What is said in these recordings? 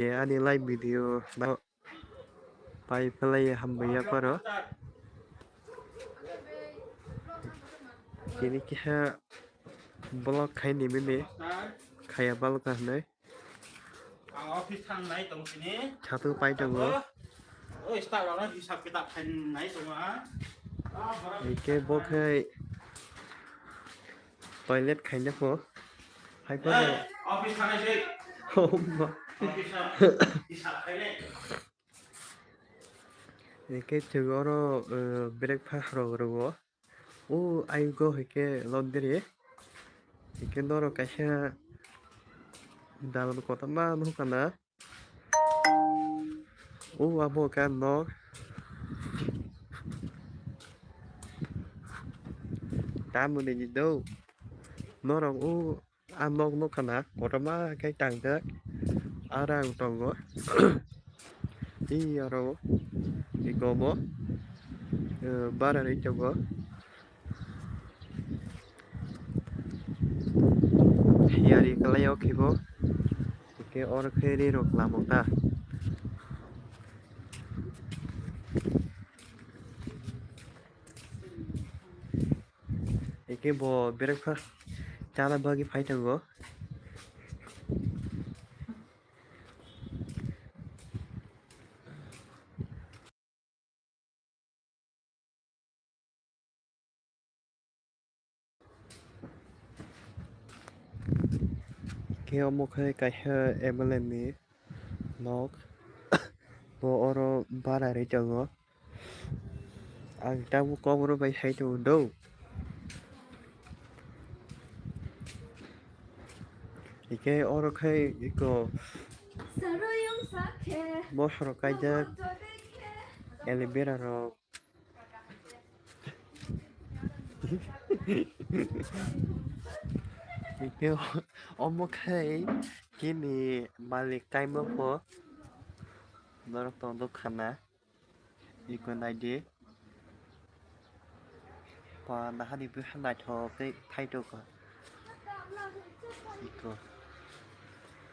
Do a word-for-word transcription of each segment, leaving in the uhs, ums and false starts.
Ani live video no pai phalai hambai ya paro. Tini keha vlog khai ni mini khaya balka hinui. Ang office thang nai tong sini. Chatu pai tongo. Oi, staff rok no hisab kitab khai nai tongo ha. Hingke bo khai toilet khaina pho. Hai pho. Eh, office thang nai se. Oh ma. Office thang. Hisab khai nai. Hingke chwng oro, eh, breakfast rok rwo. O ayugo hingke laundry. Hingke norok kaisa dalan kotorma nukha na. O abo khe nok. Tamoni ni do. Norok o. A nok nukha na, kotorma khe tangjak. Arang tongo. Tei aro iko bo, eh, bara ri tongo. Yari kwlai o khe bo. Hingke oro khe ri rok lamo ta. Hingke bo breakfast chana bagwi phai tongo. Khe omo khe kaisa M L A ni nok, bo oro bara ri tongo. Ang tabuk koboro bai hai tongo do. Hingke oro khai iko mosok rok kaijak, aloe vera rok. Hingke omo khai chini malik kaima pho norok tong do khana. Iko naidi. Pa nahani bwkha naithok tei thaithok kha. Iko.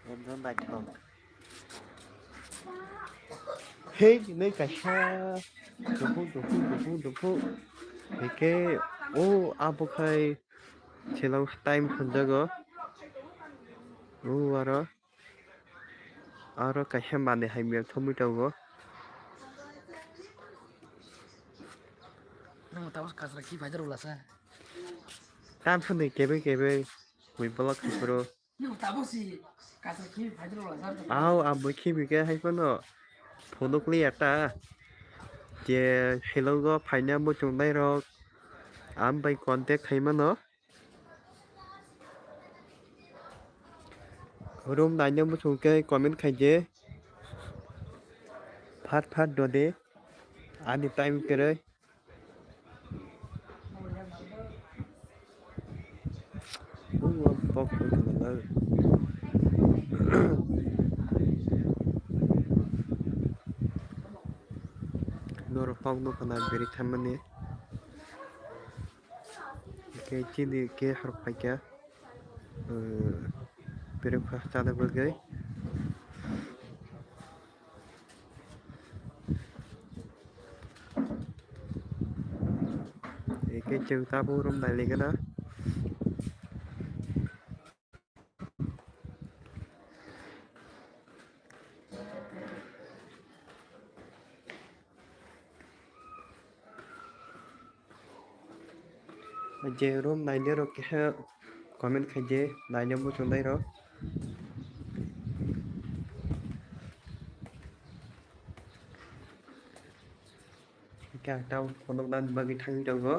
Ekdom naithok. Hei, nei kaisa. Duphu, duphu, duphu, duphu. Hingke, o, abo khai selam time hwnjago. O, aro. Aro kaisa manwi hai mel thumui tongo. Nwng tabuk kasra khi phaida rwlasa. Tam phunui kebe kebe ui bolok khipro. Nwng tabuk si kasra khi phaida rwlasa. Au, abo khibi khe hai phano phunukliya ta. Je hello go phaina muchungnai rok am bai contact khai mano. Room naina muchung khe comment khaidi. Phat phat dode. Ani time kwrwi. Norok kok nukha na beri thammani. Hingke chini khe horok phaikha, eh, breakfast chana bagwi. Hingke chwng tabuk room nailaigwna. Je room nainai rok khe comment khaidi, naina muchungnai rok. Hingke ang tamo phunukna bagwi thangwi tongo.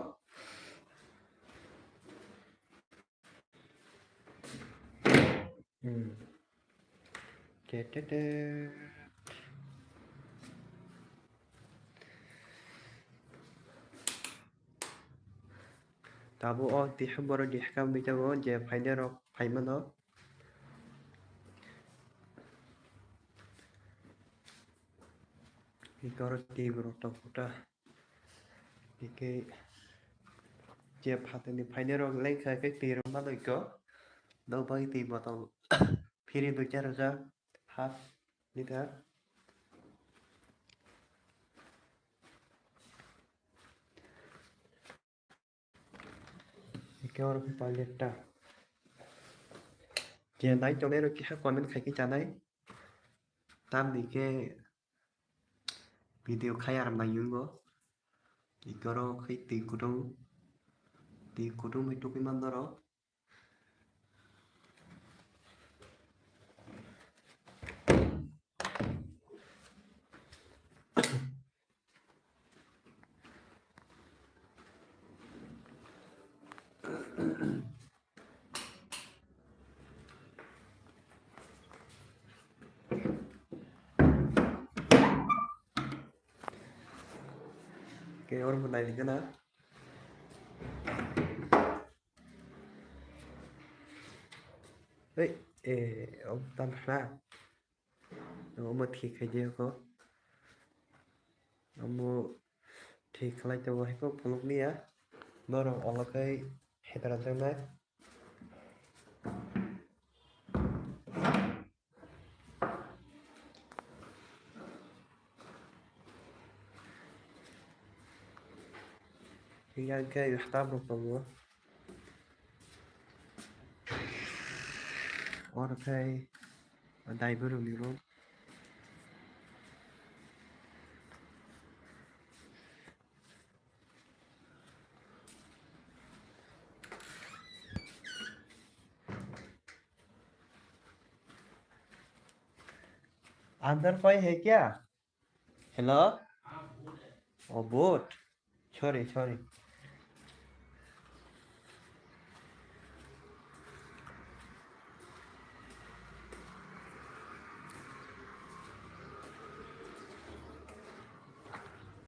Hmm. Te, te, te. Tabuk o December o dihkam ni tongo je phainai rok phaimano. Hingke oro twi borok tongkha ta. Hingke je phatani phainai rok lengkha khe twi rok ma loi kho. Nokbar twi botol phiri duita rwjak half Ita. Ike oro khe toilet ta. Je nai tongnai rok khe comment khai khe chanai. Tamni khe video khai aram nang yungo. Ike oro khe twi kutung, twi kutung bai tugui man norok. Ke oro bo nai khe na. Hei, eh, om tam hra. Omo thik khai di ko. Omo thik khlai tongo hai ko phunuk niya. Norok olo khai hepra jaknai. Yang khe tam rok tongo. Oro khai daiborokni room. अंदर कोई है क्या? Hello? Oh, boat. Sorry, sorry.